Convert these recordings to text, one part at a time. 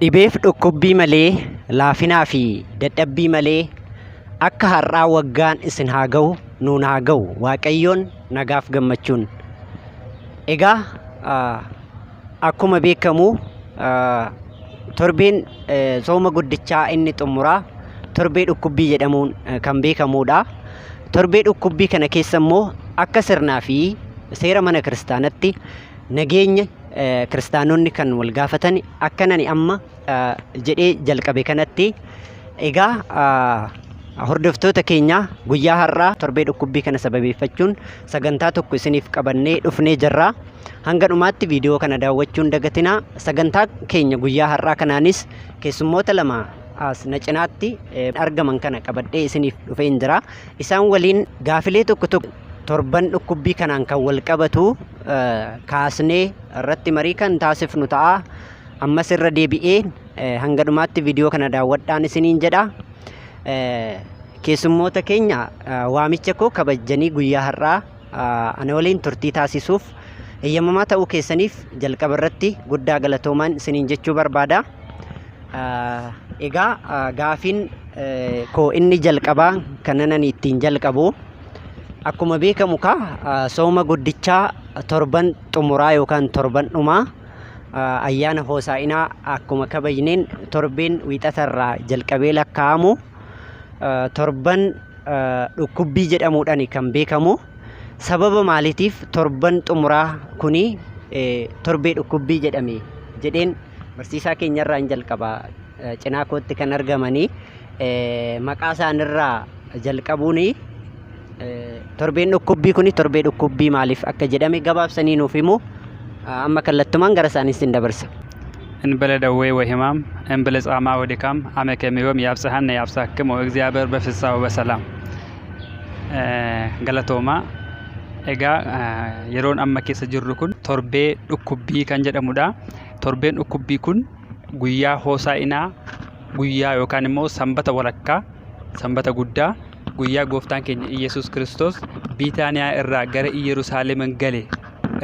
Dhibeef dhukkubbii malee, laafinaa fi dadhabbii malee akka har'aa waggaan isin haa ga'u, nuun haa ga'u Waaqayyoon nagaaf gammachuun. Egaa akkuma beekamu torbeen sooma guddichaa inni xumuraa torbee dhukkubbii jedhamuun kan beekamuudha. Torbee dhukkubbii kana keessa immoo akka sirnaa fi seera mana kiristaanatti nageenya kiristaanonni kan wal gaafatan akkan ani amma jedhee jalqabe kanatti. Egaa hordoftoota keenya, guyyaa har'aa torbee dhukkubbii kana sababeeffachuun sagantaa tokko isiniif qabannee dhufnee jirra. Hanga dhumaatti viidiyoo kana daawwachuun dagatinaa. Sagantaa keenya guyyaa har'aa kanaanis keessummoota lama as na cinaatti argaman kana qabadhee isiniif dhufeen jira. Isaan waliin gaafilee tokko tokko torban dhukkubbii kanaan kan wal qabatu kaasnee irratti marii kan taasifnu ta'a. Ammas irra deebi'ee hanga dhumaatti viidiyoo kana daawwadhaan isiniin jedha. Keessummoota keenya, waamicha koo kabajjanii guyyaa har'aa ana waliin turtii taasisuuf eeyyamamaa ta'uu keessaniif jalqaba irratti guddaa galatoomaan isiniin jechuu barbaada. Egaa gaafiin koo inni jalqabaa kanan ani ittiin jalqabu, akkuma beekamu kaa sooma guddichaa torban xumuraa yookaan torban dhumaa ayyaana hoosaa'inaa akkuma kabajneen, torbeen wiixatarraa jalqabee lakkaa'amu torban dhukkubbii jedhamuudhaan kan beekamu. Sababa maaliitiif torban xumuraa kuni torbee dhukkubbii jedhame jedheen barsiisaa keenyarraa hin jalqaba. Cinaa kootti kan argamanii maqaa isaanirraa jalqabuun, torbeen dhukkubbii kuni torbee dhukkubbii maaliif akka jedhame gabaabsanii nuuf himu. Amma kallattumaan gara isaaniitti hin dabarsa. እንበለ ደዌ ወሕማም እንበለ ጻማ ወድካም አመ ከመ ዮም ያብጽሐነ ያብጽሕክሙ እግዚአብሔር በፍስሐ ወበሰላም። Galatooma. Egaa yeroon amma keessa jirru kun torbee dhukkubbii kan jedhamudha. Torbeen dhukkubbii kun guyyaa hoosaa'inaa, guyyaa yookaan immoo sanbata walakkaa, sanbata guddaa, guyyaa gooftaan keenya Iyyasuus Kiristoos Biitaaniyaa irraa gara Iyyerusaalem gale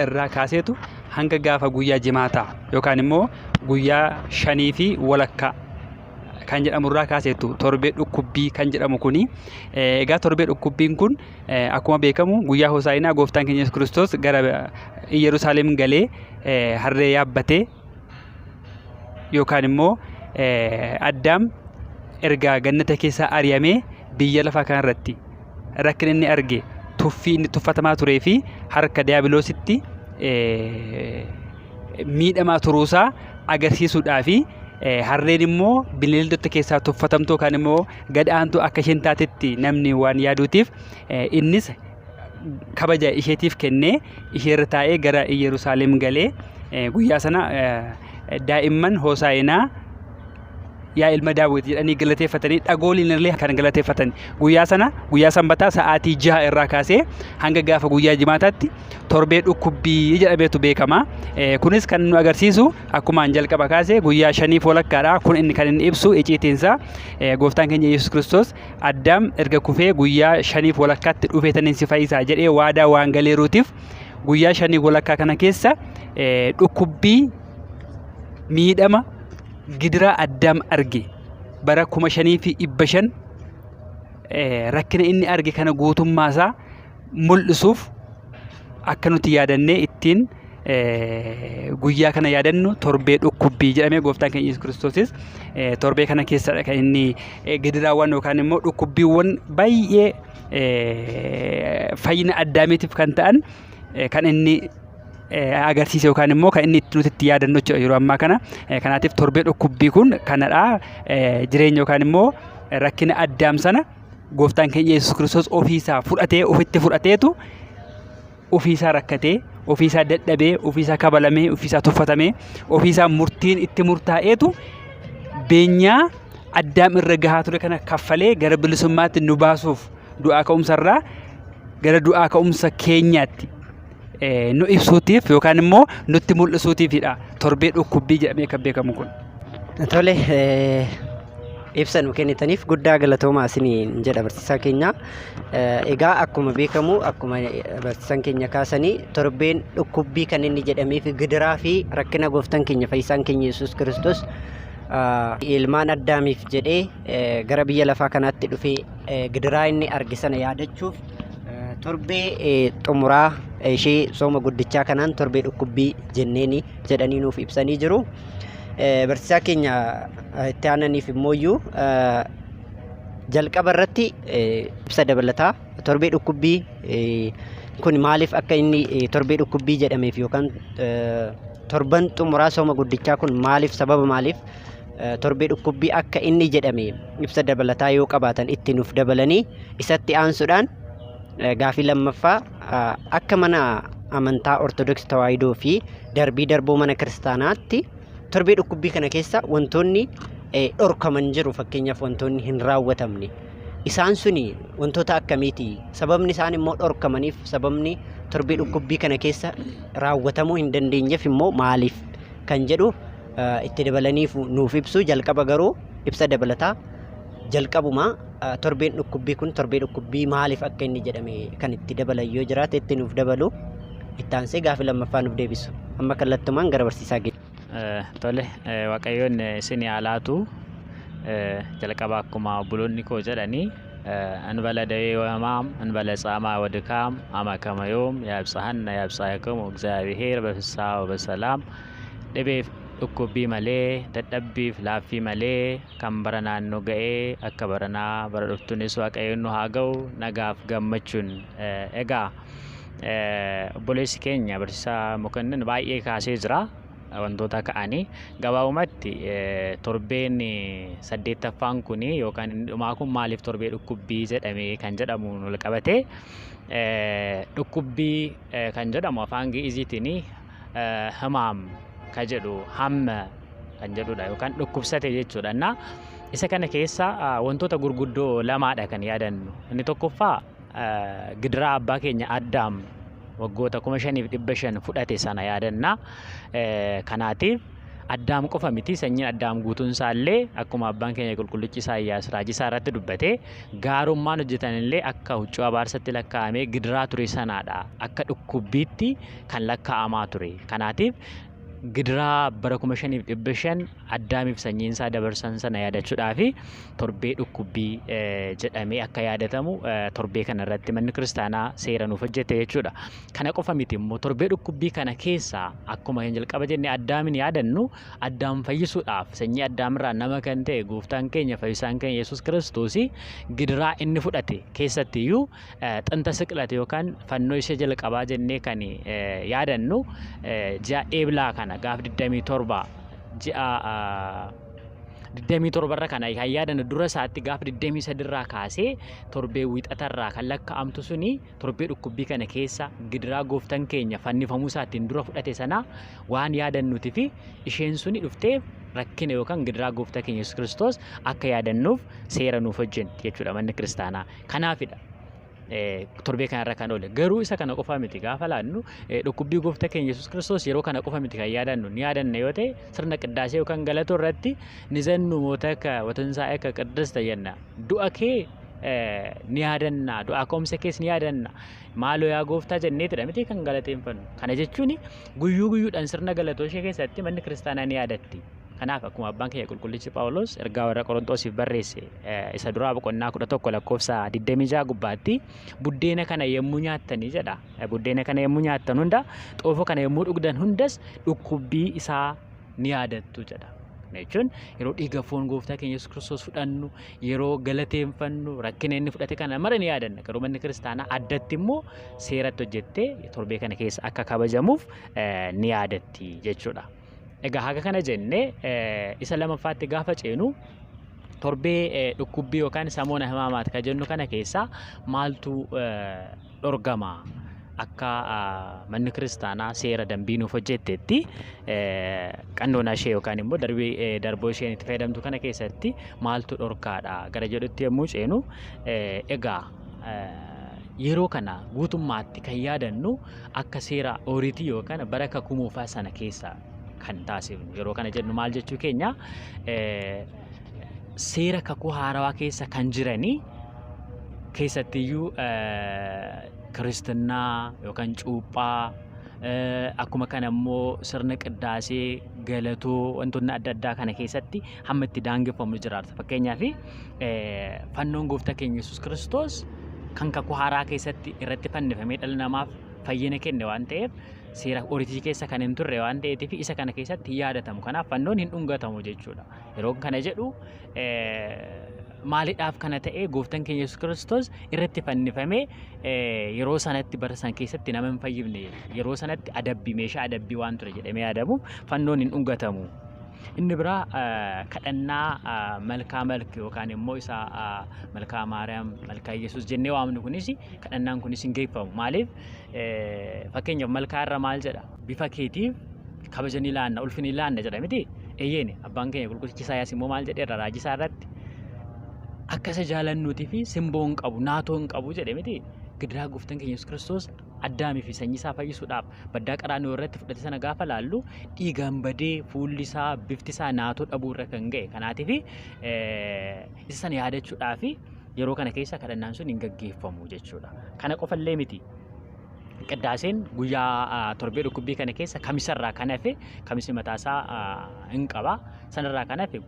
irraa kaaseetu hanga gaafa guyyaa jimaataa yookaan immoo guyyaa 5:30 kan jedhamurraa kaaseetu torbee dhukkubbii kan jedhamu kuni. Egaa torbee dhukkubbiin kun akkuma beekamu guyyaa hoosaa'inaa gooftaan keenya Yesuus Kiristoos gara Iyyerusaalem galee harree yaabbatee, yookaan immoo Addaam erga gannata keessaa ari'amee biyya lafaa kanarratti rakkina inni arge, tuffii inni tuffatamaa turee fi harka diiyaabiloositti miidhamaa turuusaa agarsiisuudhaa fi harreen immoo bineeldota keessaa tuffatamtuu yookaan immoo gad aantuu akka isheen taatetti namni waan yaaduutiif, innis kabaja isheetiif kennee isheerra taa'ee gara Iyyerusaalem galee, guyyaa sana daa'imman hoosaa'inaa yaa ilma Daawit jedhanii galateeffatanii, dhagooliin illee kan galateeffatan, guyyaa sana guyyaa sanbataa sa'aatii 6 irraa kaasee hanga gaafa guyyaa jimaataatti torbee dhukkubbii jedhameetu beekama. Kunis kan nu agarsiisu akkumaan jalqaba kaasee guyyaa shaniif walakkaadha. Kun inni kan inni ibsu iciitiinsaa gooftaan keenya Yesuus Kiristoos Addaam erga kufee guyyaa shaniif walakkaatti dhufee taniin si fayyisaa jedhee waadaa waan galeeruutiif, guyyaa shaniif walakkaa kana keessa dhukkubbii, miidhama, gidiraa Addaam arge, bara 5500 rakkina inni arge kana guutummaasaa mul'isuuf, akka nuti yaadannee ittiin guyyaa kana yaadannu torbee dhukkubbii jedhamee. Gooftaan keenya Yesuus Kiristoosis torbee kana keessadha kan inni gidiraawwan yookaan immoo dhukkubbiiwwan baay'ee fayyina Addaamiitiif kan ta'an kan inni agarsiise yookaan immoo kan inni nuti itti yaadannu jechuudha yeroo ammaa kana. Kanaatiif torbee dhukkubbii kun kanadha. Jireenya yookaan immoo rakkina Addaam sana gooftaan keenya Yesuus Kiristoos ofiisaa fudhatee, ofitti fudhateetu, ofiisaa rakkatee, ofiisaa dadhabee, ofiisaa kabalamee, ofiisaa tuffatamee, ofiisaa murtiin itti murtaa'eetu beenyaa Addaam irra gahaa ture kana kaffalee gara bilisummaatti nu baasuuf, du'aa ka'umsarraa gara du'aa ka'umsa keenyaatti nu ibsuutiif yookaan immoo nutti mul'isuutiifidha torbee dhukkubbii jedhamee kan beekamu kun. Tole, ibsa nu kennitaniif guddaa galatoomaa isiniin jedha, barsiisaa keenya. Egaa akkuma beekamu, akkuma barsiisaan keenya kaasanii, torbeen dhukkubbii kan inni jedhameef gidiraa fi rakkina gooftaan keenya fayyisaan keenya Yesuus Kiristoos Ilmaan Addaamiif jedhee gara biyya lafaa kanaatti dhufee gidiraa inni arge sana yaadachuuf torbee xumuraa ishee sooma guddichaa kanaan torbee dhukkubbii jenneeni jedhanii nuuf ibsanii jiru. Barsiisaa keenya itti aananiif immooyyuu jalqaba irratti ibsa dabalataa torbee dhukkubbii kun maaliif akka inni torbee dhukkubbii jedhameef yookaan torban xumuraa sooma guddichaa kun maaliif sababa maaliif torbee dhukkubbii akka inni jedhame ibsa dabalataa yoo qabaatan itti nuuf dabalanii isatti aansuudhaan gaafii lammaffaa akka mana amantaa Ortodoksii Tawaahidoo fi darbii darboo mana kiristaanaatti torbee dhukkubbii kana keessa wantoonni dhorkaman jiru, fakkeenyaaf wantoonni hin raawwatamne isaan suni wantoota akkamiiti? Sababni isaan immoo dhorkamaniif, sababni torbee dhukkubbii kana keessa raawwatamuu hin dandeenyeef immoo maaliif kan jedhu itti dabalaniif nuuf ibsu. Jalqaba garuu ibsa dabalataa jalqabumaa torbeen dhukkubbii kun torbee dhukkubbii maaliif akka inni jedhame kan itti dabalan yoo jiraate itti nuuf dabalu, itti aansee gaafii lammaffaa nuuf deebisu. Amma kallattumaan gara barsiisaa geessu. Tole, Waaqayyoon isin haa laatu. Jalqaba akkuma obboloonni koo jedhanii, እንበለ ደዌ ወሕማም እንበለ ጻማ ወድካም አመ ከመ ዮም ያብጽሐነ ያብጽሕክሙ እግዚአብሔር በፍስሐ ወበሰላም። Dhibeef dhukkubbii malee, dadhabbiif laaffii malee kan bara naannoo ga'ee akka baranaa bara dhuftunis Waaqayyoon nu haa ga'u nagaaf gammachuun. Egaa obboleessi keenya barsiisaa Mokonnin baay'ee kaasee jira wantoota ka'anii. Gabaabumatti torbeen saddeettaffaan kun yookaan inni dhumaa kun maaliif torbee dhukkubbii jedhame kan jedhamuun wal qabatee, dhukkubbii kan jedhamu afaan Gi'iziitiin ሕማም kan jedhu, hamma kan jedhudha yookaan dhukkubsate jechuudha. Innaa isa kana keessa wantoota gurguddoo lamaadha kan yaadannu. Inni tokkoffaa gidiraa abbaa keenya Addaam waggoota 5500 fudhate sana yaadanna. Kanaatiif Addaam qofa miti, sanyiin Addaam guutuun isaallee akkuma abbaan keenya qulqullichi Isaayyaas raajii isaa irratti dubbate, gaarummaan hojjetan illee akka huccuu abaarsatti lakkaa'amee gidiraa ture sanaadha. Akka dhukkubbiitti kan lakkaa'amaa ture. Kanaatiif gidiraa bara 5500 Addaamiif sanyiin isaa dabarsan sana yaadachuudhaaf torbee dhukkubbii jedhamee akka yaadatamu torbee kana irratti manni kiristaanaa seera nuuf hojjete jechuudha. Kana qofa miti immoo, torbee dhukkubbii kana keessaa akkuma hin jalqaba jenne Addaamin yaadannu, Addaam fayyisuudhaaf sanyii Addaamirraa nama kan ta'e gooftaan keenya fayyisaan keenya Yesuus Kiristoos gidiraa inni fudhate keessatti iyyuu xinta siqilate yookaan fannoo ishee jalqabaa jennee kan yaadannu ji'a Eeblaa kana gaaf 27, ji'a 27 irra kana kan yaadannu dura isaatti gaaf 23 irraa kaasee torbee wiixatarraa kan lakkaa'amtu suni torbee dhukkubbii kana keessa gidiraa gooftaan keenya fannifamuu isaatiin dura fudhate sana waan yaadannuuti fi isheen suni dhuftee rakkina yookaan gidiraa gooftaa keenya Yesuus Kiristoos akka yaadannuuf seera nuuf hojjetti jechuudha manni kiristaanaa. Kanaafidha torbee kanarra kan oole. Garuu isa kana qofa miti gaafa laannu, dhukkubbii gooftaa keenya Yesuus Kiristoos yeroo kana qofa miti kan yaadannu. Ni yaadanna yoo ta'e, sirna qiddaasee yookaan galatoo irratti ንዘኑ ሞተከ ወትንሣኤከ ቅድስተ jenna. Du'a kee ni yaadanna, du'a ka'umsa kees ni yaadanna. Maaloo yaa gooftaa jenneetidha miti kan galateeffannu? Kana jechuun guyyuu guyyuudhaan sirna galatoo ishee keessatti manni kiristaanaa ni yaadatti. Kanaaf akkuma abbaan keenya qulqullichi Phaawulos ergaa warra Qorontoosiif barreesse isa duraa boqonnaa 11 lakkoofsa 26 gubbaatti, "Buddeena kana yommuu nyaattanii," jedha. "Buddeena kana yommuu nyaattan hunda, xoofoo kana yommuu dhugdan hundas dhukkubbii isaa ni yaadattu," jedha. Kana jechuun yeroo dhiiga foon gooftaa keenya Yesuus Kiristoos fudhannu, yeroo galateeffannu, rakkina inni fudhate kana mara ni yaadanna. Garuu manni kiristaanaa addatti immoo seeratti hojjettee torbee kana keessa akka kabajamuuf ni yaadatti jechuudha. Egaa haga kana jennee isa lamaffaatti gaafa ceenu, torbee dhukkubbii yookaan ሰሙነ ሕማማት kan jennu kana keessaa maaltu dhorgama? Akka manni kiristaanaa seera dambii nuuf hojjettetti, qannoona ishee yookaan immoo darbii darboo isheen itti fayyadamtu kana keessatti maaltu dhorkaadha gara jedhutti yommuu ceenu, egaa yeroo kana guutummaatti kan yaadannu akka seera ooriitii yookaan bara kakuu moofaa sana keessa kan taasifnu. Yeroo kana jennu maal jechuu keenya? Seera kakuu haarawaa keessa kan jiranii keessattiyyuu kiristinnaa yookaan cuuphaa Akkuma kana immoo sirna qiddaasee, galatoo, wantoonni adda addaa kana keessatti hamma itti daangeffamu jiraata. Fakkeenyaaf fannoon gooftaa keenya Yesuus Kiristoos kan kakuu haaraa keessatti irratti fannifamee dhala namaaf fayyina kenne waan ta'eef seera oriitii keessa kan hin turre waan ta'eef isa kana keessatti hin yaadatamu. Kanaaf fannoon hin dhungatamu jechuudha. Yeroo kana jedhu maalidhaaf kana ta'e? Gooftaan keenya Yesuus Kiristoos irratti fannifamee yeroo sanatti bara san keessatti nama hin fayyifne, yeroo sanatti adabbii, meeshaa adabbii waan ture jedhamee yaadamu fannoon hin dhungatamu. Inni biraa kadhannaa malkaa malki yookaan immoo isa malkaa Maariyaam, malkaa Yesuus jennee waamnu kunis, kadhannaan kunis hin geeffamu. Maaliif? Fakkeenyaaf malkaa irra maal jedha? Bifa keetiif kabaja ni laanna, ulfina ni laanna jedha miti? Eeyyeen, abbaan keenya qulqullichi Isaayyaas immoo maal jedheera raajii isaa irratti? Akka isa jaalannuutii fi simboo hin qabu, naatoo hin qabu jedhe miti? Gidiraa gooftaan keenya Yesuus Kiristoos Addaamii fi sanyii isaa fayyisuudhaaf baddaa Qaraaniyoo irratti fudhate sana gaafa laallu dhiigaan badee fuulli isaa, bifti isaa naatoo dhabuu irra kan ga'e. Kanaatiif isa sana yaadachuudhaaf yeroo kana keessa kadhannaan sun hin gaggeeffamu jechuudha. Kana qofallee miti. Qiddaaseen guyyaa torbee dhukkubbii kana keessa kamisarraa kan hafe, kamisni mataasaa hin qaba. Sanarraa kan hafe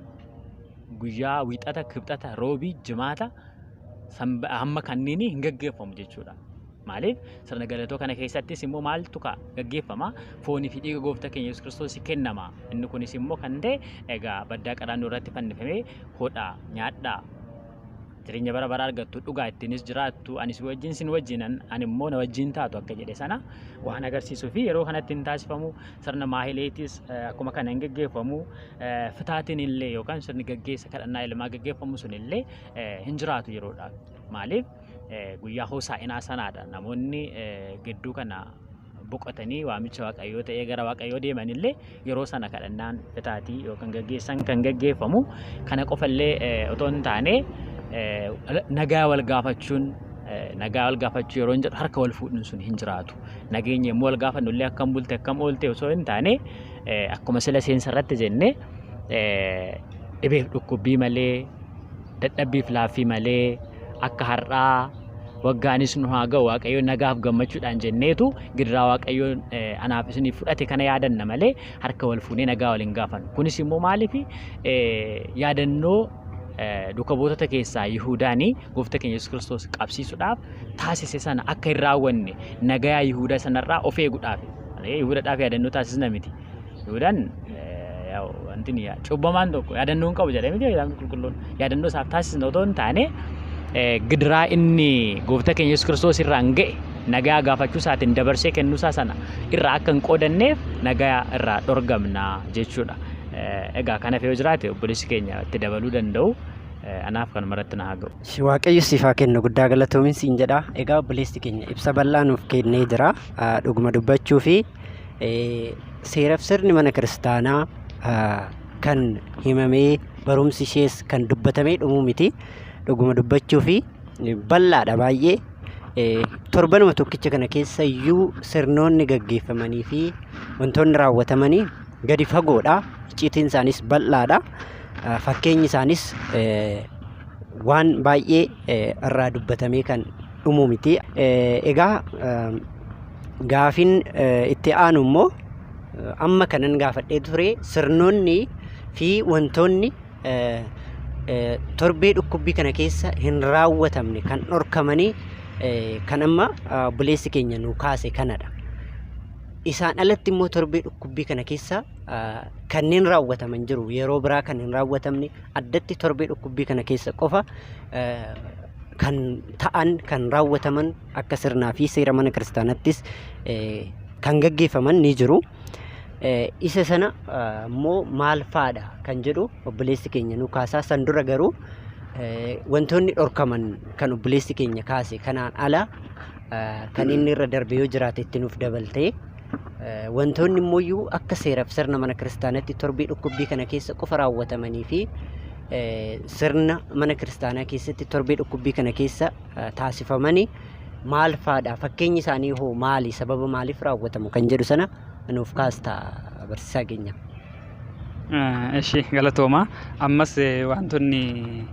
guyyaa Wiixata, Kibxata, Roobii, Jimaata hamma kanneen hin gaggeeffamu jechuudha. Maaliif? Sirna galatoo kana keessattis immoo maaltu ka gaggeeffama? Foonii fi dhiiga gooftaa keenya Yesuus Kiristoos kennama. Inni kunis immoo kan ta'e egaa baddaa Qaraannoo irratti fannifamee hodhaa, nyaadhaa, jireenya bara baraa argattu, dhugaa ittiinis jiraattu, ani si wajjin, sin wajjin, ani immoo na wajjin taatu akka jedhe sana waan agarsiisuu fi yeroo kanatti hin taasifamu. Sirna maahileetis akkuma kana hin gaggeeffamu. Fitaatiin illee yookaan sirni gaggeessa kadhannaa ilmaa gaggeeffamu sun illee hin jiraatu yeroodhaaf. Maaliif? Guyyaa Hosaa'inaa sanaadha. Namoonni gidduu kana boqotanii waamicha Waaqayyoo ta'ee gara Waaqayyoo deeman illee yeroo sana kadhannaan fitaatii yookaan gaggeessan kan gaggeeffamu. Kana qofallee otoo hin taane nagaa wal gaafachuun, nagaa wal gaafachuu yeroo hin jedhu harka wal fuudhuun sun hin jiraatu. Nageenya yommuu wal gaafannu illee akkam bulte, akkam oolte osoo hin taane, akkuma sila seensa irratti jenne, dhibeef dhukkubbii malee, dadhabbiif laaffii malee, akka har'aa waggaanis nu haa ga'u Waaqayyo nagaaf gammachuudhaan jenneetu gidiraa Waaqayyoon anaaf isiniif fudhate kana yaadanna malee harka wal fuunee nagaa wal hin gaafannu. Kunis immoo maaliif? Yaadannoo duuka buutota keessaa Yihuudaanii gooftaa keenya Yesuus Kiristoos qabsiisuudhaaf taasise sana akka hin raawwanne nagayaa Yihuudaa sanarraa of eeguudhaaf. Yihuudaadhaaf yaadannoo taasisna miti. Yihuudaan wanti ni cubbamaan tokko yaadannoo hin qabu jedhee miti Kitaabni Qulqulluun? Yaadannoo isaaf taasisna otoo hin taane, gidiraa inni gooftaa keenya Yesuus Kiristoos irraan ga'e nagaa gaafachuu isaatiin dabarsee kennuu isaa sana irraa akka hin qoodanneef nagaa irraa dhorgamna jechuudha. Egaa kanaaf yoo jiraate obboleessi keenya itti dabaluu danda'u, anaaf kanuma irratti na haa ga'u. Waaqayyo siif haa kennu, guddaa galatoomin siin jedha. Egaa obboleessi keenya ibsa bal'aa nuuf kennee jira. Dhuguma dubbachuu fi seeraf sirni mana kiristaanaa kan himamee, barumsi ishees kan dubbatamee dhumuu miti. Dhuguma dubbachuu fi bal'aadha baay'ee. Torbanuma tokkicha kana keessa iyyuu sirnoonni gaggeeffamanii fi wantoonni raawwatamanii gadi fagoodha. Icciitiin isaanis bal'aadha. Fakkeenyi isaanis waan baay'ee irraa dubbatamee kan dhumu miti. Egaa gaafin itti aanu immoo amma kanan gaafadhee ture, sirnoonni fi wantoonni torbee dhukkubbii kana keessa hin raawwatamne, kan dhorkamanii, kan amma obboleessi keenya nu kaase kanadha. Isaan alatti immoo torbee dhukkubbii kana keessa kanneen raawwataman jiru, yeroo biraa kan hin raawwatamne, addatti torbee dhukkubbii kana keessa qofa kan ta'an, kan raawwataman, akka sirnaa fi seera mana kiristaanattis kan gaggeeffaman ni jiru. Isa sana immoo maal faadha kan jedhu obboleessi keenya nu kaasaa. San dura garuu wantoonni dhorkaman kan obboleessi keenya kaase kanaan ala kan inni irra darbe yoo jiraate itti nuuf dabaltee, wantoonni immoo akka seeraaf sirna mana kiristaanatti torbee dhukkubbii kana keessa qofa raawwatamanii fi sirna mana kiristaanaa keessatti torbee dhukkubbii kana keessa taasifamanii maal faadha? Fakkeenyi isaanii hoo maali? Sababa maaliif raawwatamu kan jedhu sana nuuf kaasta, barsiisaa keenya. Eshi, galatooma. Ammas wantoonni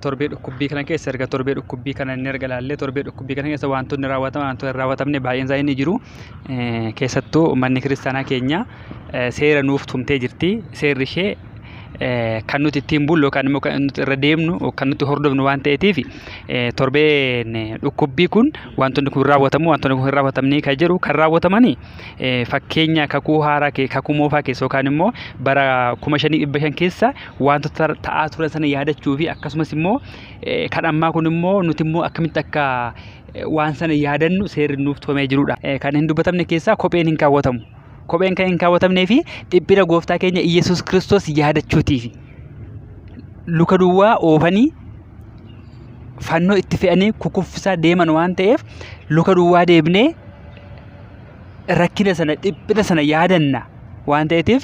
Torbee dhukkubbii kana keessa erga torbee dhukkubbii kana inni erga ilaallee, torbee dhukkubbii kana keessa wantoonni raawwataman, wantoonni hin raawwatamne baay'een isaanii ni jiru. Keessattuu manni kiristaanaa keenya seera nuuf tumtee jirti. Seerri ishee kan nuti ittiin bullu yookaan immoo kan nuti irra deemnu, kan nuti hordofnu waan ta'eetiif, torbeen dhukkubbii kun wantoonni kun raawwatamu, wantoonni kun hin raawwatamne kan jedhu, kan raawwatamanii fakkeenya kakuu haaraa kakuu moofaa keessa yookaan immoo bara 5500 keessa wantoota ta'aa turan sana yaadachuu fi akkasumas immoo kan ammaa kun immoo nuti immoo akkamitti akka waan sana yaadannu seerri nuuf tumamee jirudha. Kan hin dubbatamne keessaa kopheen hin kaawwatamu. Kopheen kan hin kaawwatamnee fi dhiphina gooftaa keenya Iyyasuus Kiristoos yaadachuutiif luka duwwaa oofanii fannoo itti fe'anii kukuffisaa deeman waan ta'eef, luka duwwaa deemnee rakkina sana, dhiphina sana yaadanna waan ta'eetiif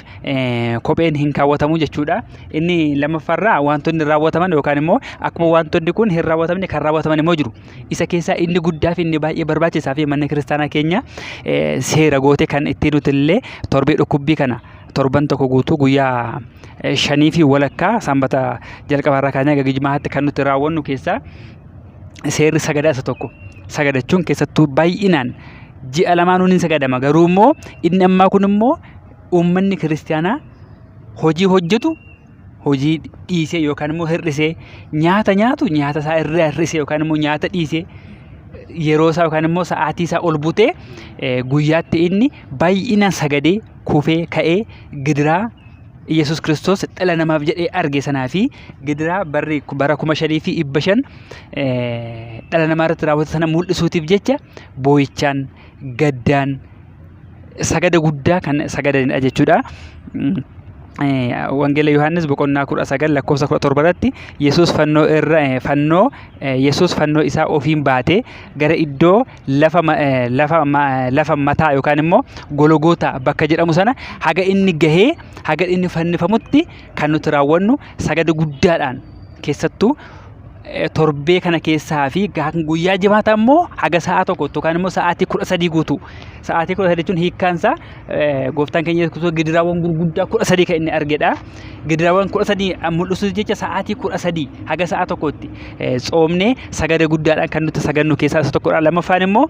kopheen hin kaawwatamu jechuudha. Inni lammaffaarraa wantoonni raawwataman yookaan immoo akkuma wantoonni kun hin raawwatamne kan raawwataman immoo jiru. Isa keessaa inni guddaa fi inni baay'ee barbaachisaa fi manni kiristaanaa keenya seera gootee kan ittiin nuti illee torbee dhukkubbii kana torban tokko guutuu, guyyaa 5.5, sanbata jalqabaarraa kaanee hanga jimaatti kan nuti raawwannu keessaa seerri sagadaa isa tokko. Sagadachuun keessattuu baay'inaan ji'a lamaanuu ni sagadama. Garuu immoo inni ammaa kun immoo uummanni kiristaanaa hojii hojjetu hojii dhiisee yookaan immoo hir'isee, nyaata nyaatu nyaata isaa irraa hir'isee yookaan immoo nyaata dhiisee, yeroo isaa yookaan immoo sa'aatii isaa ol butee, guyyaatti inni baay'inaan sagadee kufee ka'ee gidiraa Yesuus Kiristoos dhala namaaf jedhee arge sanaa fi gidiraa barri bara 5500 dhala namaa irratti raawwate sana mul'isuutiif jecha boo'ichaan, gaddaan, sagada guddaa kan sagadanidha jechuudha. Wangeela Yohaannis boqonnaa 19 lakkoofsa 17 irratti Yesuus fannoo irra fannoo Yesuus fannoo isaa ofiin baatee gara iddoo lafa lafa lafa mataa yookaan immoo Gologootaa bakka jedhamu sana haga inni gahee haga inni fannifamutti kan nuti raawwannu sagada guddaadhaan, keessattuu torbee kana keessaa fi guyyaa jimaataa immoo haga sa'a tokko yookaan immoo sa'aatii 13 guutuu. Sa'aatii 13 jechuun hiikkaan isaa gooftaan keenya Yesuus Kiristoos gidiraawwan gurguddaa 13 kan inni argedha. Gidiraawwan 13 mul'isuuf jecha sa'aatii 13 haga sa'a tokkotti tsoomnee sagada guddaadhaan kan nuti sagannu keessaa isa tokkodha. Lammaffaan immoo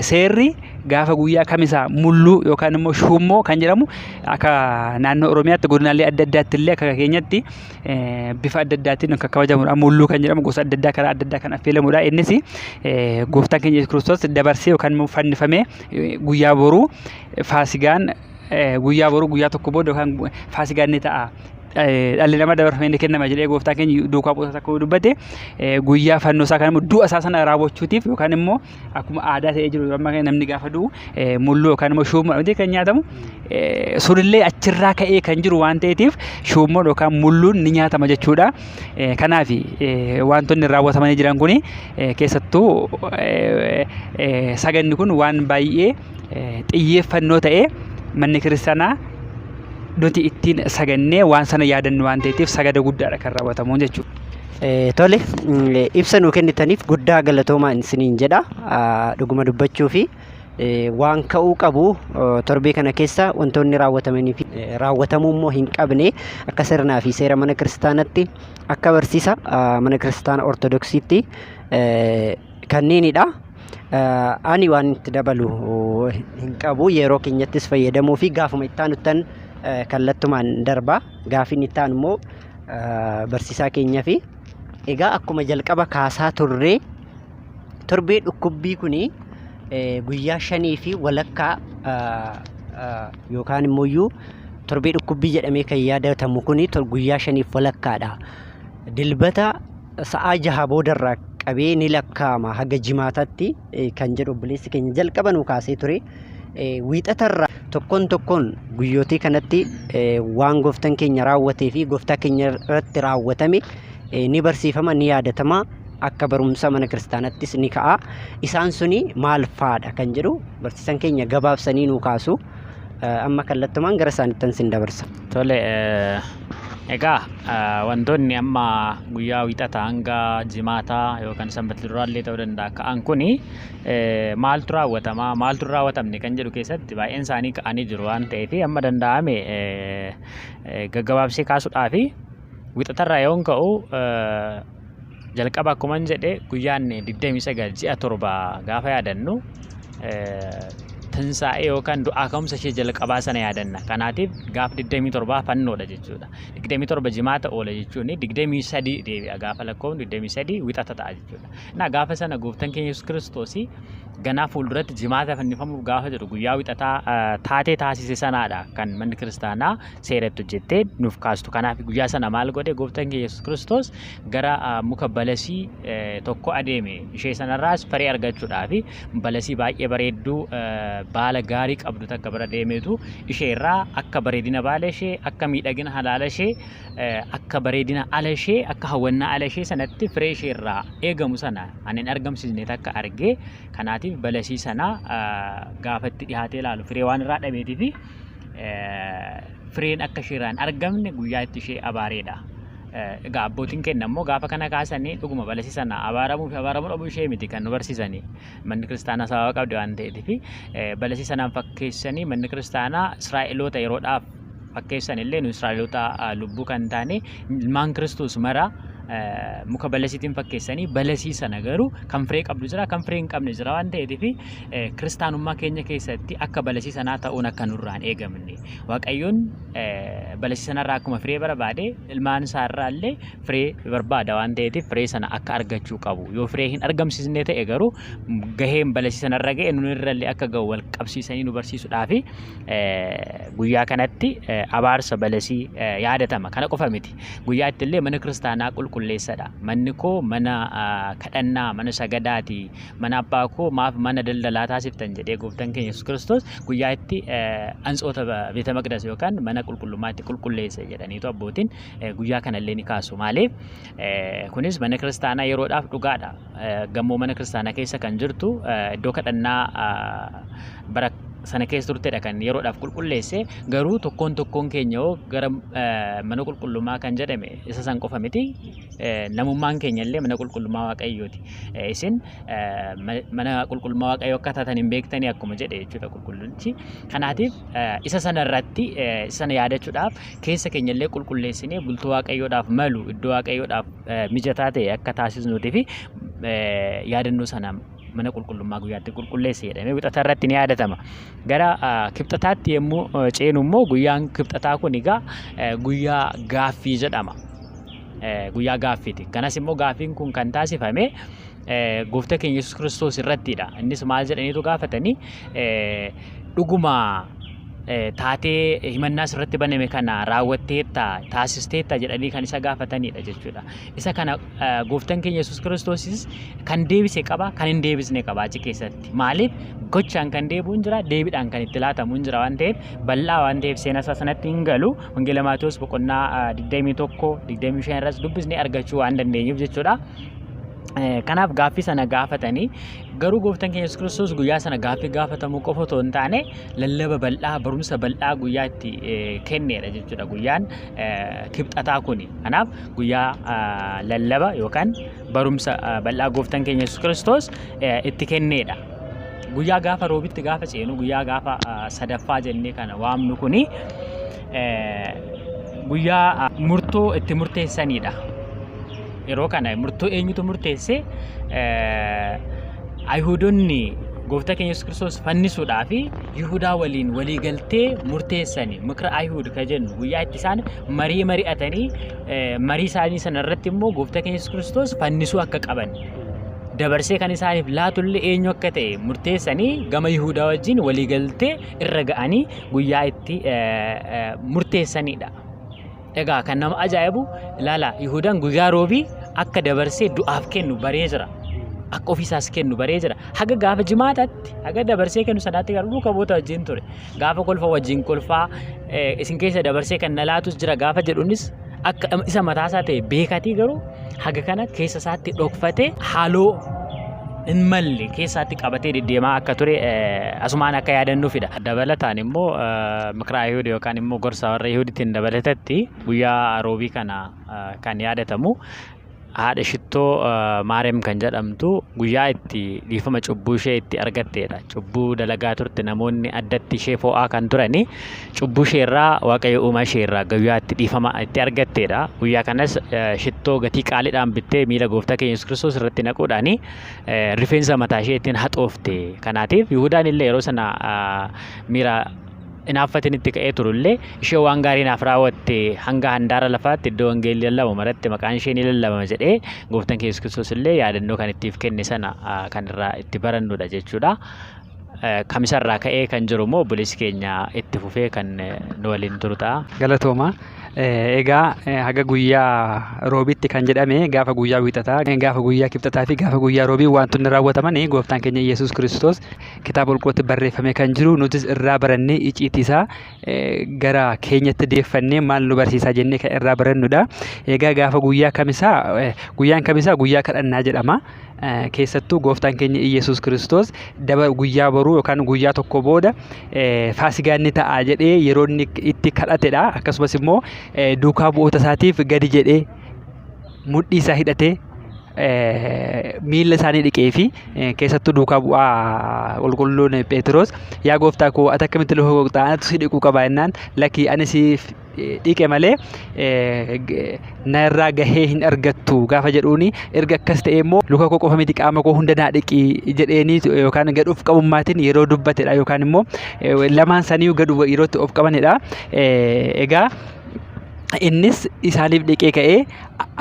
seerri gaafa guyyaa kamisaa mulluu yookaan immoo shuummoo kan jedhamu, akka naannoo Oromiyaatti godinaalee adda addaatti illee akka keenyatti bifa adda addaatiin kan kabajamudha. Mulluu kan jedhamu gosa adda addaa karaa adda addaa kan affeelamudha. Innis gooftaan keenya Yesuus Kiristoos dabarsee yookaan immoo fannifamee guyyaa boruu faasigaan, guyyaa boruu guyyaa tokko booda yookaan faasigaan ni ta'a. Dhalli namaa dabarfamee ni kennama jedhee gooftaan keenya duukaa bu'oota akka dubbate, guyyaa fannoo isaa kan immoo du'a isaa sana raawwachuutiif yookaan immoo akkuma aadaa ta'ee jiru amma namni gaafa du'u mulluu yookaan immoo shuummoo miti kan nyaatamu, sunillee achirraa ka'ee kan jiru waan ta'eetiif shuummoon yookaan mulluun ni nyaatama jechuudha. Kanaaf wantoonni raawwatamanii jiran kun, keessattuu saganni kun waan baay'ee xiyyeeffannoo ta'ee manni kiristaanaa nuti ittiin sagannee waan sana yaadannu waan ta'eetiif sagada guddaadha kan raawwatamu jechuudha. Tole, ibsa nuu kennitaniif guddaa galatoomaa isiniin jedha. Dhuguma dubbachuu fi waan ka'uu qabu, torbee kana keessa wantoonni raawwatamanii fi raawwatamuu immoo hin qabne, akka sirnaa fi seera mana kiristaanatti, akka barsiisa mana kiristaana ortodoksiitti kanneenidha. Ani waan itti dabalu hin qabu, yeroo keenyattis fayyadamuu fi gaafuma itti aanuttan kallattumaan darba. Gaafiin itti aanu immoo barsiisaa keenyaa fi egaa akkuma jalqaba kaasaa turre, torbee dhukkubbii kuni guyyaa 5.5 yookaan immoo iyyuu torbee dhukkubbii jedhamee kan yaadatamu kuni guyyaa shaniif walakkaadha. Dilbata sa'aa 6 boodarraa qabee ni lakkaa'ama haga jimaataatti kan jedhu obboleessi keenya jalqaba nu kaasee ture. Wiixatarraa tokkoon tokkoon guyyootii kanatti waan gooftaan keenya raawwatee fi gooftaa keenya irratti raawwatame ni barsiifama, ni yaadatama, akka barumsa mana kiristaanattis ni ka'a. Isaan suni maal faadha kan jedhu barsiisan keenya gabaabsanii nu kaasu. Amma kallattumaan gara isaanittan sin dabarsa. Tole, egaa wantoonni amma guyyaa wiixataa hanga jimaataa yookaan sanbata duraallee ta'uu danda'a ka'an kuni maaltu raawwatama, maaltu hin raawwatamne kan jedhu keessatti baay'een isaanii ka'anii jiru waan ta'eef, amma danda'ame gaggabaabsee kaasuudhaafi, wiixatarraa yoon ka'u Jalqaba akkuman jedhe guyyaan 29 ji'a 7 gaafa yaadannu tinsaa'ee yookaan du'aa ka'umsa ishee jalqabaa sana yaadanna. Kanaatiif gaafa 27 fannoodha jechuudha. 27 jimaata oola jechuun 23 deebi'a gaafa lakkoofnu 23 wixata ta'a jechuudha. Na gaafa sana gooftaan keenya Yesuus Kiristoos ganaa fuulduratti jimaata fannifamuuf gaafa jedhu guyyaa wixataa taatee taasise sanaadha kan manni kiristaanaa seeratti hojjettee nuuf kaastu. Kanaaf guyyaa sana maal godhe gooftaan keenya Yesuus Kiristoos gara muka balasii tokko adeeme. Ishee sanarraas firii argachuudhaaf balasii baay'ee bareedduu baala gaarii qabdu takka bira deemeetu isheerraa akka bareedina baala ishee, akka miidhagina halaala ishee, akka bareedina ala ishee, akka hawwannaa ala ishee sanatti firee isheerraa eegamu sana ani hin argamsiisne takka argee kanaatiif balasii sana gaafa itti dhiyaatee ilaalu firee waan irraa dhabeetii fi fireen akka isheerraa hin argamne guyyaa itti ishee abaareedha. Egaa abbootiin keenya immoo gaafa kana kaasanii dhuguma balasii sana abaaramuu fi abaaramuu dhabuu ishee miti kan nu barsiisanii. Manni kiristaanaa sababa qabdi waan ta'eef balasii sanaan fakkeessanii manni kiristaanaa Israa'eloota yeroodhaaf fakkeessan illee nu Israa'eloota lubbuu kan taane ilmaan Kiristoos mara muka balasiitiin fakkeessanii balasii sana garuu kan firee qabdu jira kan firee hin qabne jira waan ta'eef kiristaanummaa keenya keessatti akka balasii sanaa ta'uun akka nurraa hin eegamne. Waaqayyoon balasii sanarraa akkuma firee barbaade ilmaan isaarraa illee firee barbaada waan ta'eef firee sana akka argachuu qabu. Yoo firee hin argamsiisne ta'e garuu gaheen balasii sanarra ga'e nurra illee akka ga'u wal qabsiisanii nu barsiisuudhaaf guyyaa kanatti abaarsa balasii yaadatama. Kana qofa miti. Guyyaa itti illee mana kiristaanaa qulqulleessadha. Manni koo mana kadhannaa, mana sagadaati. Mana abbaa koo maaf mana daldalaa taasiftan jedhee gooftaan keenya Yesuus Kiristoos guyyaa itti antsoota beeta maqdas yookaan mana qulqullummaatti qulqulleessa jedhaniitu abbootiin guyyaa kanallee ni kaasu. Maaliif? Kunis mana kiristaanaa yeroodhaaf dhugaadha. Gamoo mana kiristaanaa keessa kan jirtu iddoo kadhannaa bara sana keessa turtedha kan yeroodhaaf qulqulleesse. Garuu tokkoon tokkoon keenya hoo gara mana qulqullummaa kan jedhame isa san qofa miti. Namummaan keenya illee mana qulqullummaa Waaqayyooti. Isin mana qulqullummaa Waaqayyoo akka taatan hin beektanii akkuma jedhe jechuudha qulqullichi. Kanaatiif isa sana irratti isa sana yaadachuudhaaf keessa keenya illee qulqulleessinee bultoo Waaqayyoodhaaf malu iddoo Waaqayyoodhaaf mijataa ta'e akka taasisnuutii fi yaadannoo sana mana qulqullummaa guyyaatti qulqulleesse jedhamee wixata irratti ni yaadatama. Gara kibxataatti yommuu ceenu immoo guyyaan kibxataa kun egaa guyyaa gaaffii jedhama. Guyyaa gaaffiiti. Kanas immoo gaaffiin kun kan taasifame gooftaa keenya Yesuus Kiristoos irrattidha. Innis maal jedhaniitu gaafatanii dhuguma taatee himannaa sirratti baname kana raawwatteetta taasisteetta jedhanii kan isa gaafatanidha jechuudha. Isa kana gooftaan keenya Yesuus Kiristoosis kan deebise qaba kan hin deebisne qaba achi keessatti. Maaliif gochaan kan deebi'u hin jira deebiidhaan kan itti laatamu hin jira waan ta'eef bal'aa waan ta'eef seena isaa sanatti hin galu. Wangeela Maatewos boqonnaa 21 25 irras dubbisnee argachuu waan dandeenyuuf jechuudha. Kanaaf gaaffii sana gaafatanii garuu gooftaan keenya Yesuus Kiristoos guyyaa sana gaaffii gaafatamuu qofa otoo hin taane lallaba bal'aa barumsa bal'aa guyyaa itti kenneedha jechuudha guyyaan kibxataa kuni. Kanaaf guyyaa lallaba yookaan barumsa bal'aa gooftaan keenya Yesuus Kiristoos itti kenneedha. Guyyaa gaafa roobitti gaafa ceenu guyyaa gaafa sadaffaa jennee kana waamnu kuni guyyaa murtoo itti murteessanidha. Yeroo kana murtoo eenyutu murteesse? Ayihudonni gooftaa keenya Yesuus Kiristoos fannisuudhaaf Yihudaa waliin walii galtee murteessani. Mikra Ayihud kan jennu guyyaa itti isaan marii mari'atanii marii isaanii sana irratti immoo gooftaa keenya Yesuus Kiristoos fannisuu akka qaban dabarsee kan isaaniif laatullee eenyu akka ta'e murteessanii gama Yihudaa wajjin walii galtee irra ga'anii guyyaa itti murteessanidha. Egaa kan nama ajaa'ibu ilaala Yihudaan guyyaa roobii akka dabarsee du'aaf kennu baree jira. Akka ofiisaas kennu baree jira. Haga gaafa jimaataatti haga dabarsee kennu sanaatti garuu duuka bu'oota wajjin ture. Gaafa kolfa wajjin kolfaa isin keessa dabarsee kan na laatus jira gaafa jedhunis akka isa mataasaa ta'e beekatii garuu haga kana keessa isaatti dhokfatee haaloo hin malle keessaatti qabatee deddeemaa akka ture asumaan akka yaadannuufidha. Dabalataan immoo mikra Ayihud yookaan immoo gorsa warra Yihudiitiin dabalatatti guyyaa roobii kana kan yaadatamu Haadha shittoo Maariyaam kan jedhamtu guyyaa itti dhiifama cubbuu ishee itti argatteedha. Cubbuu dalagaa turte, namoonni addatti ishee fo'aa kan turani, cubbuu ishee irraa Waaqayyo uumaa ishee irraa guyyaa itti dhiifama itti argatteedha. Guyyaa kanas shittoo gatii qaaliidhaan bittee miila gooftaa keenya Yesuus Kiristoos irratti naquudhaan rifeensa mataa ishee ittiin haxoofte. Kanaatiif Yihudaan illee yeroo sana miira inaaffatiin itti ka'ee turullee, ishee waan gaarii naaf raawwatte, hanga handaara lafaatti iddoo wangeelli lallabamu maratti maqaan ishee ni lallabama jedhee gooftaan keenya Yesuus Kiristoos illee yaadannoo kan ittiif kenne sana kan irraa itti barannudha jechuudha. Kamisarraa ka'ee kan jiru immoo obboleessi keenya itti fufee kan nu waliin turu ta'a. Galatooma. Egaa haga guyyaa roobitti kan jedhame, gaafa guyyaa wiixataa, gaafa guyyaa kibxataa fi gaafa guyyaa roobii wantoonni raawwataman, gooftaan keenya Yesuus Kiristoos kitaaba qulqulluutti barreeffamee kan jiru nutis irraa barannee, icciitii isaa gara keenyatti deeffannee maal nu barsiisaa jennee kan irraa barannudha. Egaa gaafa guyyaa kamisaa, guyyaan kamisaa guyyaa kadhannaa jedhama. Keessattuu gooftaan keenya Iyyasuus Kiristoos daba guyyaa boruu yookaan guyyaa tokko booda faasigaan ni ta'a jedhee yeroo inni itti kadhatedha. Akkasumas immoo duukaa bu'oota isaatiif gadi jedhee mudhii isaa hidhatee miilla isaanii dhiqee fi keessattuu duukaa bu'aa qulqulluun Pheexiroos, "Yaa gooftaa koo, ati akkamitti luka gooftaa anatu si dhiquu qaba?" jennaan, "Lakki, ani siif dhiqe malee narraa gahee hin argattu" gaafa jedhuuni, erga akkas ta'e immoo luka koo qofa miti, qaama koo hunda naa dhiqi jedheeni yookaan gad of qabummaatiin yeroo dubbatedha, yookaan immoo lamaan sanii gad yeroo itti of qabanidha. Egaa innis isaaniif dhiqee ka'ee,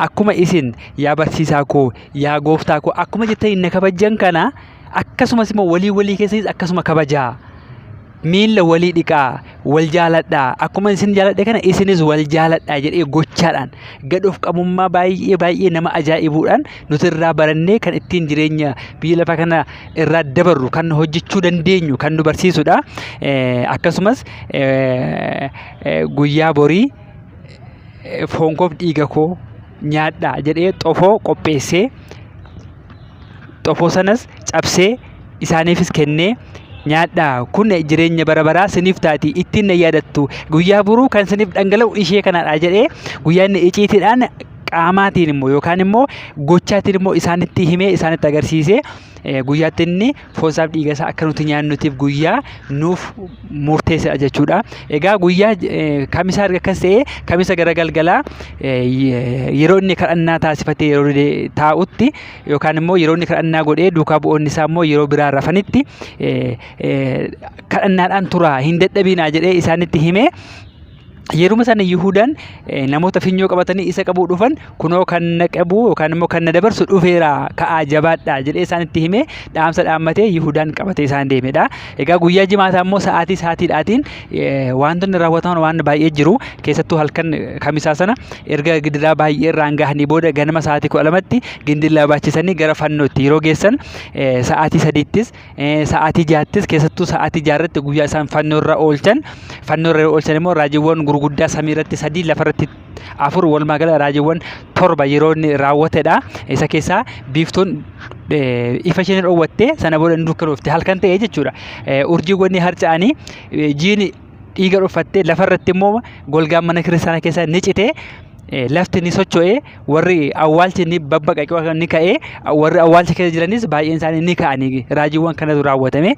"Akkuma isin yaa barsiisaa koo, yaa gooftaa koo akkuma jettanii na kabajjan kana, akkasumas immoo walii walii keessanis akkasuma kabajaa. Miilla walii dhiqaa, wal jaaladhaa, akkuma isin jaaladhe kana isinis wal jaaladhaa" jedhee gochaadhaan gad of qabummaa baay'ee baay'ee nama ajaa'ibuudhaan nuti irraa barannee kan ittiin jireenya biyya lafaa kana irraa dabarru kan hojjechuu dandeenyu kan nu barsiisudha. Akkasumas guyyaa borii "Foon koof dhiiga koo nyaadhaa" jedhee xofoo qopheessee, xofoo sanas cabsee isaaniifis kennee, "Nyaadhaa, kun jireenya bara baraa siniif taati, ittiin na yaadattu, guyyaa boruu kan siniif dhangala'u ishee kanadha" jedhee guyyaa inni iciitiidhaan qaamaatiin immoo yookaan immoo gochaatiin immoo isaanitti himee isaanitti agarsiisee guyyaatti inni foonsaaf dhiiga isaa akka nuti nyaannutiif guyyaa nuuf murteessedha jechuudha. Egaa guyyaa kamisaa erga akkas ta'ee, kamisa gara galgalaa yeroo inni kadhannaa taasifatee yeroo taa'utti yookaan immoo yeroo inni kadhannaa godhee duukaa bu'oonni isaa immoo yeroo biraa rafanitti, "Kadhannaadhaan turaa, hin dadhabinaa" jedhee isaanitti himee, yeruma sana Yihudaan namoota finyoo qabatanii isa qabuu dhufan, "Kunoo kan na qabu yookaan immoo kan na dabarsu dhufeera, ka'aa jabaadhaa" jedhee isaanitti himee dhaamsa dhaammatee Yihudaan qabatee isaan deemedha. Egaa guyyaa jimaataa immoo sa'aatii sa'aatiidhaatiin wantoonni raawwataman waan baay'ee jiru. Keessattuu halkan kamisaa sana erga gidiraa baay'ee irraan gahanii booda ganama sa'aatii 12tti gindillaa baachisanii gara fannootti yeroo geessan, sa'aatii 3ttis, sa'aatii 6ttis, keessattuu sa'aatii 6rratti guyyaa isaan fannoo irra oolchan. Fannoo irra oolchan immoo raajiiwwan gurguddaa samii irratti sadii, lafa irratti afur, walumaa gala raajiiwwan torba yeroo inni raawwatedha. Isa keessaa biiftuun ifa isheen dhoowwattee sana booda inni dukkanoofte, halkan ta'e jechuudha. Urjiiwwan ni harca'anii, jiini dhiiga dhuffattee, lafa irratti immoo golgaan mana kiristaanaa keessaa ni cite, lafti ni socho'e, warri awwaalchi ni babbaqaqee ni ka'e, warri awwaalcha keessa jiranis baay'een isaanii ni ka'anii, raajiiwwan kanatu raawwatame.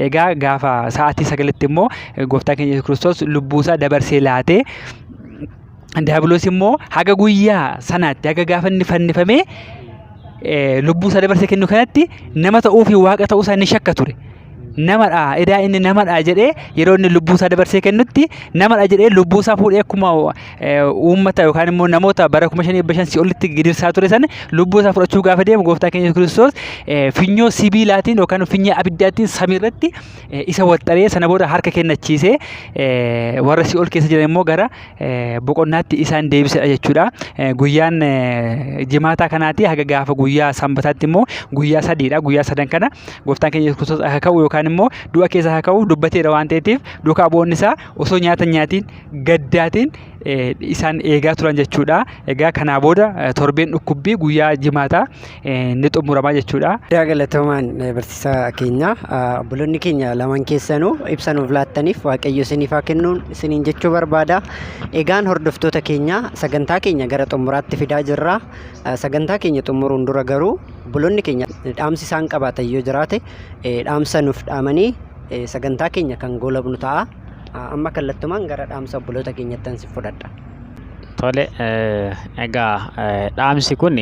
Egaa gaafa sa'aatii 9tti immoo gooftaan keenya Yesuus Kiristoos lubbuusaa dabarsee laatee, Diiyaabiloos immoo haga guyyaa sanaatti, haga gaafa inni fannifamee lubbuusaa dabarsee kennu kanatti, nama ta'uu fi waaqa ta'uusaa ni shakka ture. Namadha edaa inni namadha jedhee, yeroo inni lubbuusaa dabarsee kennutti namadha jedhee lubbuusaa fuudhee akkuma uummata yookaan immoo namoota bara 5500 si'olitti gidirsaa ture sana lubbuusaa fudhachuu gaafa deemu, gooftaa keenya Yesuus Kiristoos finyoo sibiilaatiin yookaan finyoo abiddaatiin samiirratti isa waxxaree, sana booda harka kennachiisee warra si'ol keessa jiran immoo gara boqonnaatti isaan deebisedha jechuudha. Guyyaan jimaataa kanaati haga gaafa guyyaa sanbataatti immoo guyyaa sadiidha. Guyyaa sadan kana gooftaan keenya Yesuus Kiristoos akka ka'u yookaan immoo du'a keessa akka ka'u dubbateera waan ta'eef, duukaa bu'oonni isaa osoo nyaata hin nyaatiin gaddaatiin isaan eegaa turan jechuudha. Egaa kanaa booda torbeen dhukkubbii guyyaa jimaataa ni xumurama jechuudha. Guddaa galatoomaan barsiisaa keenya obboloonni keenya lamaan keessanuu ibsa nuuf laattaniif Waaqayyo isiniif haa kennuun isiniin jechuu barbaada. Egaan hordoftoota keenya sagantaa keenya gara xumuraatti fidaa jirra. Sagantaa keenya xumuruun dura garuu obboloonni keenya dhaamsi isaan qabaatan yoo jiraate dhaamsa nuuf dhaamanii sagantaa keenya kan goolabnu ta'a. Amma kallattumaan gara dhaamsa obboloota keenyattan si fudhadha. Tole, egaa dhaamsi kun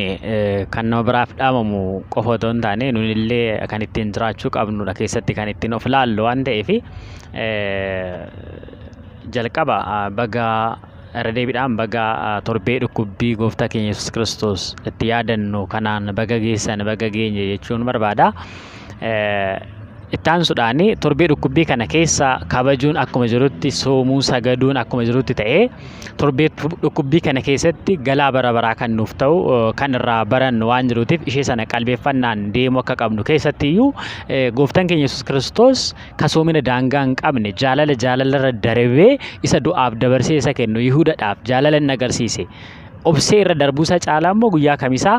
kan nama biraaf dhaamamu qofa otoo hin taane nunillee kan ittiin jiraachuu qabnudha keessatti kan ittiin of laallu waan ta'eef jalqaba baga irra deebiidhaan baga torbee dhukkubbii gooftaa keenya Yesuus Kiristoos itti yaadannu kanaan baga geessan baga geenye jechuun barbaada. Itti aansuudhaan torbee dhukkubbii kana keessa kabajuun akkuma jirutti soomuu sagaduun akkuma jirutti ta'ee torbee dhukkubbii kana keessatti galaa bara baraa kan nuuf ta'u kan irraa barannu waan jiruutiif ishee sana qalbeeffannaan deemuu akka qabnu keessatti iyyuu gooftaan keenya Yesuus Kiristoos kasoomina daangaa hin qabne jaalala jaalalarra darbee isa du'aaf dabarsee isa kennu Yihuudadhaaf jaalala inni agarsiise. Obsee irra darbuu isaa caalaa immoo guyyaa kamisaa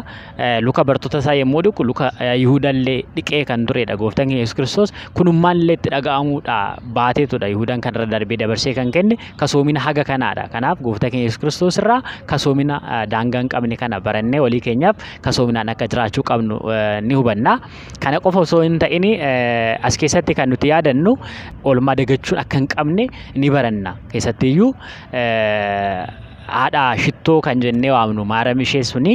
luka bartoota isaa yommuu dhiqu luka Yihuudallee dhiqee kan turedha gooftaan keenya Yesuus Kiristoos kunummaallee itti dhaga'amuudha baateetudha Yihuudaan kan irra darbee dabarsee kan kenne kasoomina haga kanaadha. Kanaaf gooftaa keenya Yesuus Kiristoos irraa kasoomina daangaa hin qabne kana barannee walii keenyaaf kasoominaan akka jiraachuu qabnu ni hubanna. Kana qofa osoo hin ta'in as keessatti kan nuti yaadannu oolmaa dagachuun akka hin qabne ni baranna. Keessattiyyuu haadha shittoo kan jennee waamnu maaram ishee suni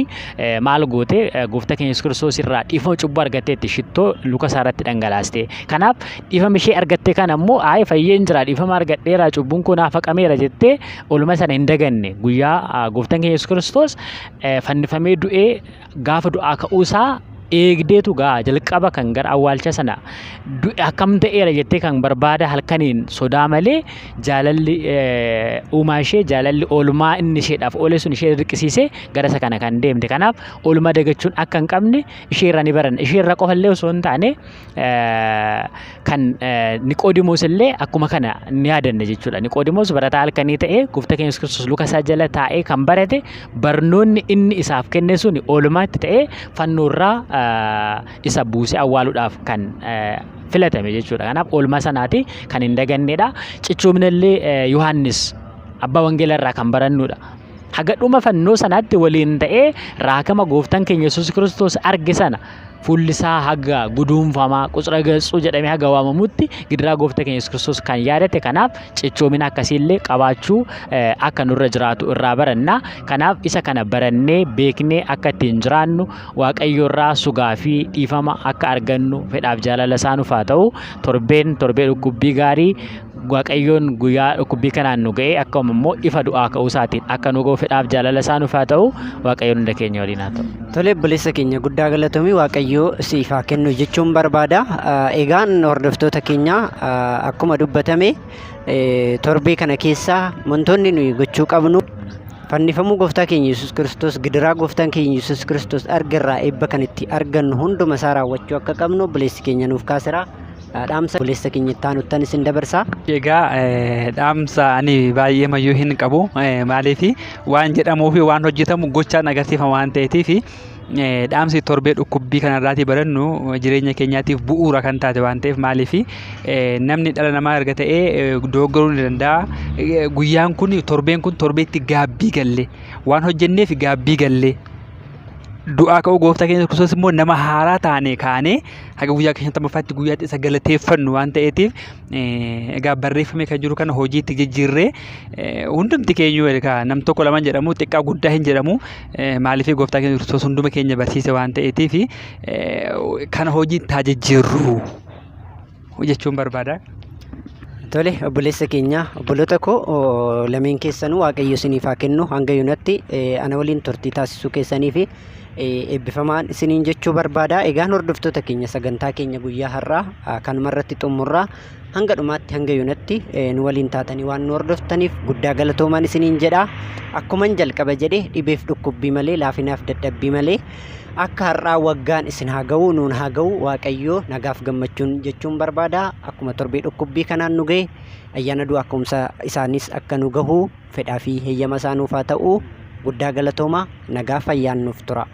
maal goote gooftaa keenya Yesuus Kiristoos irraa dhiifama cubbuu argatteetti shittoo luka isaa irratti dhangalaaste. Kanaaf dhiifama ishee argatte kana immoo ayi fayyeen jira dhiifama argadheera cubbuun koo naaf haqameera jettee oolmaa sana hin daganne guyyaa gooftaan keenya Yesuus Kiristoos fannifamee du'ee gaafa du'aa ka'uu isaa eegdeetu gaa jalqaba kan gara awwaalcha sana du'e akkam ta'eera jettee kan barbaada halkaniin sodaa malee jaalalli uumaa ishee jaalalli oolmaa inni isheedhaaf oole sun ishee dirqisiisee gara isa kana kan deemte. Kanaaf oolmaa dagachuun akka hin qabne ishee irraa ni baranna. Ishee irraa qofa illee osoo hin taane kan Niqoodimoos illee akkuma kana ni yaadanna jechuudha. Niqoodimoos barataa halkanii ta'ee gooftaa keenya Yesuus Kiristoos luka isaa jala taa'ee kan barate barnoonni inni isaaf kenne sun oolmaatti ta'ee fannoo irraa isa buusee awwaaluudhaaf kan filatame jechuudha. Kanaaf oolmaa sanaati kan hin dagannedha. Cichoomina illee Yohaannis abbaa wangeela irraa kan barannudha. Haga dhuma fannoo sanaatti waliin ta'ee raakama gooftaan keenya Yesuus Kiristoos arge sana fuulli isaa haga guduunfamaa qutsira gatsuu jedhamee haga waamamutti gidiraa gooftaa keenya Yesuus Kiristoos kan yaadate kanaaf cichoomina akkasiillee qabaachuu akka nurra jiraatu irraa baranna. Kanaaf isa kana barannee beeknee akka ittiin jiraannu Waaqayyo irraa sugaa fi dhiifama akka argannu fedhaaf jaalala isaa nuuf haa ta'u. Torbeen torbee dhukkubbii gaarii Waaqayyoon guyyaa dhukkubbii kanaan nu ga'ee akkuma immoo ifa du'aa ka'uu isaatiin akka nu ga'u fedhaaf jaalala isaa nuuf haa ta'u. Waaqayyoon hunda keenya waliin haa ta'u. Tole obboleessa keenya guddaa galatoomi Waaqayyo siif haa kennu jechuun barbaada. Egaan hordoftoota keenya akkuma dubbatame torbee kana keessa wantoonni nuyi gochuu qabnu fannifamuu gooftaa keenya Yesuus Kiristoos gidiraa gooftaan keenya Yesuus Kiristoos argerraa eebba kan itti argannu hunduma isaa raawwachuu akka qabnu obboleessi keenya nuuf kaasera. Dhaamsa obboleessa keenya itti aanuttan isin dabarsa. Egaa dhaamsa ani baay'ee mayyuu hin qabu maaliif waan jedhamuu fi waan hojjetamu gochaan agarsiifama waan ta'eetiif dhaamsi torbee dhukkubbii kanarraatii barannu jireenya keenyaatiif bu'uura kan taate waan ta'eef maaliif namni dhala namaa erga ta'ee dogoggoruu ni danda'a. Guyyaan kun torbeen kun torbeetti gaabbii galle waan hojjenneef gaabbii galle du'aa ka'uu gooftaa keenya Kiristoos immoo nama haaraa taane kaanee haga guyyaa 50ffaatti guyyaatti isa galateeffannu waan ta'eetiif egaa barreeffamee kan jiru kana hojiitti jijjiirree hundumti keenyu egaa nam tokko lama jedhamu xiqqaa guddaa hin jedhamu maaliif gooftaa keenya Kiristoos hunduma keenya barsiise waan ta'eetiif kana hojiitti haa jijjiirru jechuun barbaada. Tole obboleessa keenya obboloota koo lameen keessanuu Waaqayyo isiniif haa kennu hanga yoonatti ana waliin turtii taasisuu keessanii fi eebbifamaan isiniin jechuu barbaada. Egaan hordoftoota keenya sagantaa keenya guyyaa har'aa kanuma irratti xumurraa hanga dhumaatti hanga yoonatti nu waliin taatanii waan nu hordoftaniif guddaa galatoomaan isiniin jedha. Akkuman jalqaba jedhe dhibeef dhukkubbii malee laafinaaf dadhabbii malee Akka har'aa waggaan isin haa ga'u nuun haa ga'u Waaqayyo nagaaf gammachuun jechuun barbaada. Akkuma torbee dhukkubbii kanaan nu ga'e ayyaana du'aa ka'umsa isaanis akka nu gahu fedhaa fi heyyama isaa nuuf haa ta'u. Guddaa galatooma nagaa fayyaan nuuf tura.